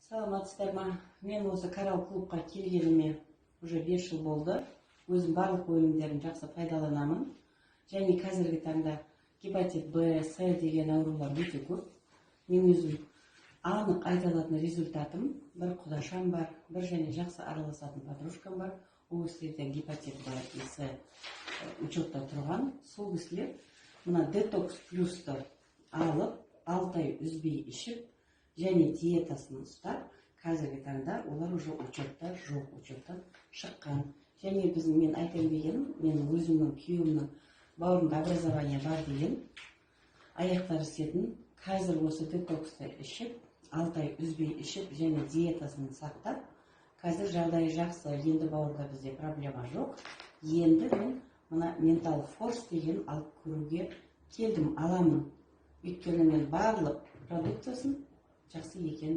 Саламатсыздар ма? Мен осы Корал клубқа келгеніме уже 5 жыл болды. Өзім барлық өнімдерін жақсы пайдаланамын. Және қазіргі таңда гепатит Б, С деген аурулар өте көп. Мен өзім анық айта алатын результатым: бір құдашам бар, бір және жақсы араласатын подружкам бар. Ол кісілерде гепатит Б и С учетта тұрған. Сол кісілер мына Детокс Плюсты алып, 6 ай үзбей ішіп және диетасын ұстап, қазіргі таңда олар уже учетта жоқ, учеттан шыққан. Және біздің, мен айтайын дегенім, мен өзімнің күйеуімнің бауырында образование бар деген, аяқтары ісетін. Қазір осы детоксты ішіп, 6 ай үзбей ішіп және диетасын сақтап, қазір жағдайы жақсы. Енді бауырда бізде проблема жоқ. Енді мен мына Ментал Форс деген алып көруге келдім, аламын, өйткені мен барлық продукциясын жақсы екенін